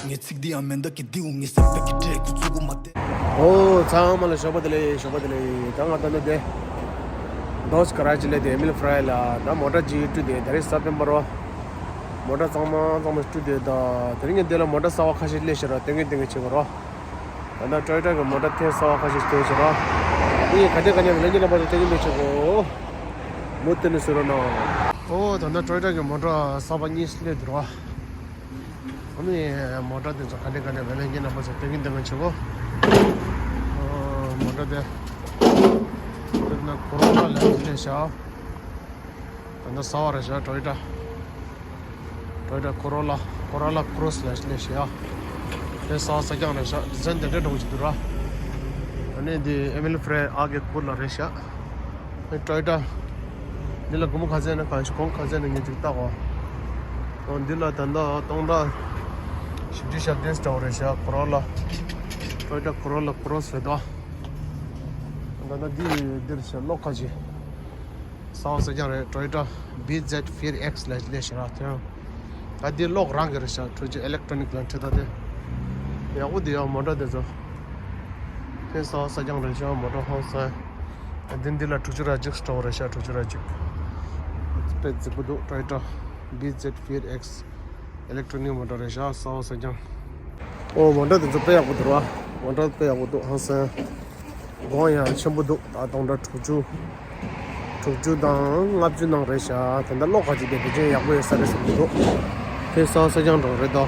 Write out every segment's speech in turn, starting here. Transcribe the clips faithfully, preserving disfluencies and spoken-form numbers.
ངས་ཚིག་འདི་ཡང་མེ་མདའ་གི་ལྡེའུ་ངས་སེམས་པའི་གི་འདྲེ་ཁུ་ཚུགས་མ་བསྡད། ཨོ་ཚང་མ་ལ་ཞོགས་པ་བདེ་ལེགས། ཞོགས་པ་བདེ་ལེགས། ད་ང་ད་ནི་དེ་Dodge Garage ལས་དེ་Emil Frei ལ་ད་མོ་ཊ་ཅིག་སྤྲུལ་དེ་ད་རེས་གཟའ་སྤེན་པ་རོ། མོ་ཊ་ཚང་མ་ཚང་མ་སྤྲུལ་དེ་ད་དེ་རིང་ངས་འདི་ལ་མོ་ཊ་གསར་བ་ཁ་ཤས་སླེབས་ཤག་ར། སྟོན་གིན་སྟོན་གིན་བྱེད་དགོས་རོ། ད་ལྟ་Toyota གི་མོ་ཊ་ཐེངས་གསར་བ་ཁ་ཤས་སྟོན་ཤག་ར། འདི་ག་འདྲ་ག་འདྲ་ལས་ཀྱི་རྣམ་པ་ཚོ་སྟོན་གིན་སྟོན་བྱེད་དགོས། མུ་མཐུད་ནས་གསོལ་རོགས་གནང་། ཨོ་ད་ལྟ་Toyota གི་མོ་ཊ་གསར་པ་གཉིས་སླེབས་འདུག་ར། ཨ་ནི་མོ་ཊ་དེ་ཚོ་ག་འདྲ་ག་འདྲ་བེ་ལེན་གྱི་རྣམ་པ་ཚོ་སྟོན་གིན་སྟོན་གིན་བྱེད་གོ། མོ་ཊ་དེ་དཔེར་ན་Corolla ལ་སླེབས་ཤག་ད་ནི་གསར་བ་རེད་ཤག Toyota Toyota Corolla Corolla Cross ལ་སླེབས་ཤག་དེ་གསར་བ་གསར་རྐྱང་རེད་ཤག Design དེ་འདྲ་འདྲ་བོ་ཅིག་འདུག་ར། ཨ་ནི་འདི་Emil Frei ཨ་གི་ཁུར་ལ་རེད་ཤག Toyota འདི་ལ་སྒོར་མོ་ག་ཚད་ན་གང་ཞིག་གོང་ག་ཚད་ན་ངས་ཅིག་བལྟ་གོ། ཨོ་འདི་ལ་ད་ལྟ་སྟོང་ཕྲག་བཞི་བཅུ་ཞེ་བདུན་འདྲ་བོ་རེད་ཤག Corolla Toyota Corolla Cross རེད་དོ། ད་ལྟ་འདི་འདིར་ཤག་གློག་ཁ་ཅིག་གསར་བ་གསར་རྐྱང་རེད། Toyota B Z four X ལ་སླེབས་ཤག་ར་དེ། ད་འདི་གློག་རང་གི་རེད་ཤག་འཕྲུལ་ཆས་electronic ལ་འཁྲིད་ད་དེ། ཡག་པོ་འདུག་ཡ་མོ་ཊ་དེ་ཚོ། དེ་གསར་བ་གསར་རྐྱང་རེད་ཤག་མོ་ཊ་ཧང་སང་། འདི་འདི་ལ་དྲུག་ཅུ་རེ་གཅིག་འདྲ་བོ་རེད་ཤག་དྲུག་ཅུ་རེ་གཅིག་དཔེ་རྫིག་པོ་འདུག Toyota B Z four X electronic མོ་ཊ་རེད་ཤག་གསར་བ་གསར་རྐྱང་། ཨོ་མོ་ཊ་དེ་ཚོ་དཔེ་ཡག་པོ་འདུག་ར། མོ་ཊ་དཔེ་ཡག་པོ་འདུག་ཧང་སང་། གོང་ཡང་ཆེན་པོ་འདུག་ད་སྟོང་ཕྲག་དྲུག་ཅུ། དྲུག་ཅུ་དང་ལྔ་བཅུ་ནང་རེད་ཤག་ད་ལྟ་གློག་ཁ་ཅིག་དེ་དེ་ཅན་ཡག་པོ་ཡོད་ས་རེད་བསམ་གྱི་འདུག་དེ་གསར་བ་གསར་རྐྱང་འདྲ་བོ་རེད་དོ།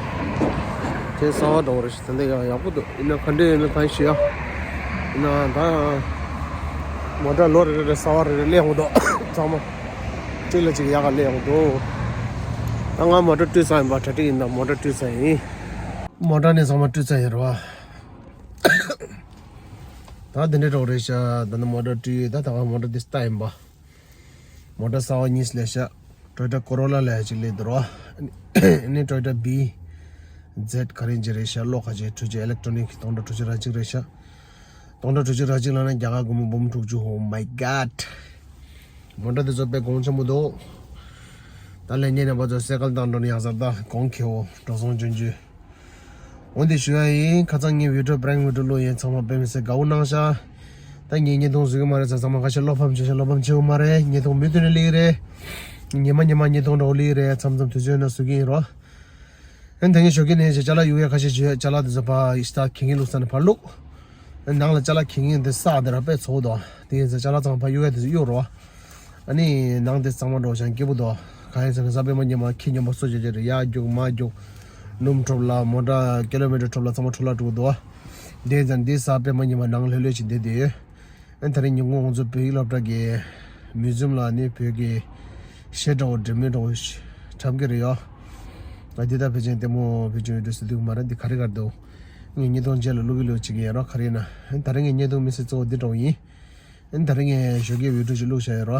དེ་གསར་བ་འདྲ་བོ་རེད་ཤག་ད་ལྟ་ཡང་ཡག་པོ་འདུག་ཡིན་ན་ག་འདྲ་ཡོད་མེད་གང་ཤེས་ཡ། ཡིན་ན་ད་མོ་ཊ་ལོ་རེ་རེ་རེ་གསར་བ་རེ་རེ་སླེབས་ཡོང་གི་འདུག་ཚང་མ་གཅིག་ལ་གཅིག་ཡག་ག་སླེབས་ཡོང་གི་འདུག་ད་ང་མོ་ཊ་སྤྲོད་ཚར་ཡིན་པ། གྲ་སྒྲིག་ཡིན་ད་མོ་ཊ་སྤྲོད་ཚར་ཡིན། མོ་ཊ་ནི་ཚང་མ་སྤྲོད་ཚར་ཡིན་རེད་བ། ད་དེ་འདྲ་འདྲ་བོ་རེད་ཤག་ད་ནི་མོ་ཊ་སྤྲོད་ཡོད། ད་ད་ག་མོ་ཊ་དེ་ལྟ་ཡིན་པ། མོ་ཊ་གསར་བ་གཉིས་སླེབས་ཤག Toyota Corolla ལ་ཅིག་སླེབས་འདུག་རོ། ཨ་ནི་Toyota B Z ག་རེ་ཅིག་རེད་ཤག་གློག་ཁ་ཅིག་འཕྲུལ་ཆས་electronic སྟོང་ཕྲག་དྲུག་ཅུ་རེ་གཅིག་རེད་ཤག་སྟོང་ཕྲག་དྲུག་ཅུ་རེ་གཅིག་ལབ་ན་རྒྱ་གར་སྒོར་མོ་འབུམ་དྲུག་ཅུ། Oh my god། མོ་ཊ་དེ་ཚོ་དཔེ་གོང་ཆེན་པོ་འདུག་ད་ལས་ཉེན་རྣམ་པ་ཚོ་སེ་ཀལ་བཏང་འགྲོ་ནི་ཡག་ས་ད་གོང་ཁེ་བོ་འགྲོ་སོང་ཆུང་ཆུང་། འོ་འདི་ཞུ་ཡ་ཡིན། ཁ་སང་ངས་video prank video བླུགས་ཡིན། ཚང་མ་དཔེ་མི་སྲིད་དགའ་བོ་གནང་ཤག་ད་ངས་བརྙན་ཐུང་བཟོ་གི་མ་རེད་ཟེར། ཚང་མ་ཁ་ཤས་བློ་ཕམ་བྱེད་ཤག་བློ་ཕམ་བྱེད་དགོས་མ་རེད། བརྙན་ཐུང་མུ་མཐུད་ནས་སླེབས་ཀྱི་རེད། ཉི་མ་ཉི་མ་བརྙན་ཐུང་འདྲ་བོ་སླེབས་ཀྱི་རེད། མཚམས་མཚམས་དུས་ཚོད་ཡོད་ན་བཟོ་གི་ཡིན་རོ། ཨ་ནི་ད་ངས་ཞོགས་ཀས་ནས་ཅ་ལག་གཡུག་ཡ་ཁ་ཤས་བྱོས། ཅ་ལག་དེ་ཚོ་ཕར་ཨི་སྟ་ཁེངས་ཁེངས་བླུགས་ས་ནས་ཕར་བླུགས། ཨ་ནི་ནང་ལ་ཅ་ལག་ཁེངས་ཁེངས་དེ་ས་དེ་ར་དཔེ་ཚ་པོ་འདུག་དེ་ཡིན་ཙང་ཅ་ལག་ཚང་མ་ཕར་གཡུག་ཡ་དེ་ཚོ་གཡུག་རོགས། ཨ་ནི་ནང་དེ་གཙང་མ་འདྲ་བོ་ཅིག་སྐྱིད་པོ་འདུག་གང་ཡིན་ཟེར་ན་གཟའ་སྤེན་པ་ཉི་མ་ཁྱི་སྨྱོན་པ་གསོ་བྱེད་ཀྱི་རེད། ཡར་རྒྱུག་མར་རྒྱུག་སྣུམ་འཁྲབ་ལ་མོ་ཊ་ཀི་ལོ་མི་ཊར་འཁྲབ་ལ་ཚང་མ་འཕྲོ་བརླག་འགྲོ་གི་འདུག་དེ་ཡིན་ཙང་འདི་གཟའ་སྤེན་པ་ཉི་མ་ནང་ལྷོད་ལྷོད་ཅིག་བསྡད་དེ་ཡོད། ཨ་ནི་ད་རེས་ཉིན་གུང་ང་ཚོ་བོད་ཡིག་སློབ་གྲྭ་གི་མིའུ་ཛིམ་ལ་ནི་བོད་ཀྱི་གཞས་འདྲ་བོ་འགྲན་མེད་འདྲ་བོ་འཁྲབ་ཀྱི་རེད་ཡ། ང་འདི་ལྟ་ཕལ་ཆེར་ལྟད་མོ་ཕལ་ཆེར་ཡོད་འགྲོ་ཟེར་འདུག་མ་རེད། འདི་ག་རེ་ག་རེ་འདུག་ངས་བརྙན་ཐུང་རྗེས་ལ་བླུག་གི་ལོས་བྱེད་ཀྱི་ཡིན་རོ། ག་རེ་ཡིན་ན་ཨ་ནི་ད་རེས་ངའི་བརྙན་ཐུང་མི་སེར་གཙོ་བོ་འདི་འདྲ་བོ་ཡིན། ཨ་ནི་ད་རེས་ངས་ཞོགས་ཀས་བི་ཌིའོ་ཞིག་བླུགས་བཞག་ཡོད་རོ།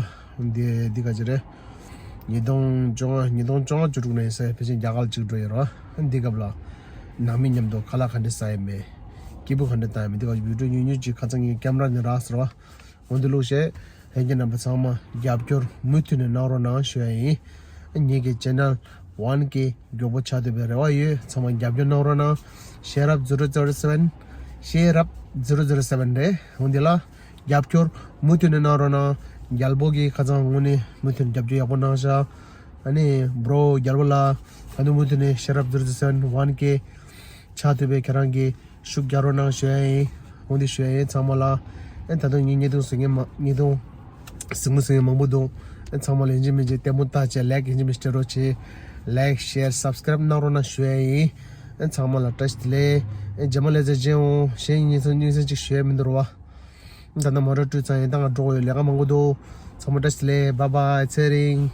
འདི་འདི་ག་ཅི་རེད། ཉིས་སྟོང་བཅོ་ལྔ་ཉིས་སྟོང་བཅོ་ལྔ་བཅུ་དྲུག་ནས་ཡིན་ས་ཡ། ཕལ་ཆེར་རྒྱ་གར་གཅིག་འགྲོ་ཡོད་རོ། ཨ་ནི་འདི་སྐབས་ལ་ནང་མི་མཉམ་དུ་ཁ་ལག་ག་འདྲ་ཟ་ཡིན་མེད། སྐྱིད་པོ་ག་འདྲ་བཏང་ཡིན་མེད། འདི་ག་བི་ཌིའོ་ཉུང་ཉུང་ཅིག་ཁ་སང་ངས་ཀེམ་ར་ནས་རག་ཟེར་བ། འོ་འདི་བླུགས་བྱས། ལྷན་རྒྱས་རྣམ་པ་ཚང་མ་རྒྱབ་སྐྱོར་མུ་མཐུད་ནས་གནང་རོགས་གནང་ཞུ་ཡ་ཡིན། ངེད་ཀྱི་ཆེ་ནལ་ཝན་ཀེ་མགྱོགས་པོ་ཆགས་ཐུབ་པའི་རེ་བ་ཡོད། ཚང་མ་རྒྱབ་སྐྱོར་གནང་རོགས་གནང་། ཤེས་རབ་zero zero seven། ཤེས་རབ་zero zero seven རེད། འོ་འདི་ལ་རྒྱབ་སྐྱོར་མུ་མཐུད་ནས་གནང་རོགས་གནང་། རྒྱལ་པོ་གིས་ཁ་སང་དངོས་གནས་མུ་མཐུད་ནས་རྒྱབ་སྐྱོར་ཡག་པོ་གནང་ཤག་ཨ་ནི་བྷྲོ་རྒྱལ་པོ་ལགས་ད་དུང་མུ་མཐུད་ནས་ཤེས་རབ་zero zero seven ཝན་ཀེ་ཆགས་ཐུབ་པའི་ཁྱེད་རང་གི་ཤུགས་རྒྱག་རོགས་གནང་ཞུ་ཡ་ཡིན། འོ་འདི་ཞུ་ཡ་ཡིན་ཚང་མ་ལ། ཨེ་ད་དུང་ངའི་བརྙན་ཐུང་གཟིགས་མཁན་མ་བརྙན་ཐུང་གཟིགས་མོ་གཟིགས་མཁན་མང་པོ་འདུག་ཨེ་ཚང་མ་ལ་ཡིན་གཅིག་མིན་གཅིག་ལྟད་མོ་ལྟ་བྱས་ལའིཀ་ཡིན་གཅིག་མིན་གཅིག་སྤྲད་རོགས་བྱེད། ལའིཀ་ཤེར་སབ་སི་ཀ་རེབ་གནང་རོགས་གནང་ཞུ་ཡ་ཡིན། ཨེ་ཚང་མ་ལ་བཀྲ་ཤིས་བདེ་ལེགས། ཨེ་རྗེས་མ་ལས་ཚེ་རྗེས་འོང་གཞན་ཡིན་སྙིང་སེམས་གཅིག་ཞུ་ཡ་མི་འདུག་རོ་བ། ད་ནི་མོ་ཊ་བཀྲུས་ཚར་ཡིན། ད་ང་འགྲོ་དགོས་ཡོད། ལས་ཀ་མང་པོ་འདུག་ཚང་མ་བཀྲ་ཤིས་བདེ་ལེགས། བཱའི་བཱའི། ཚེ་རིང་།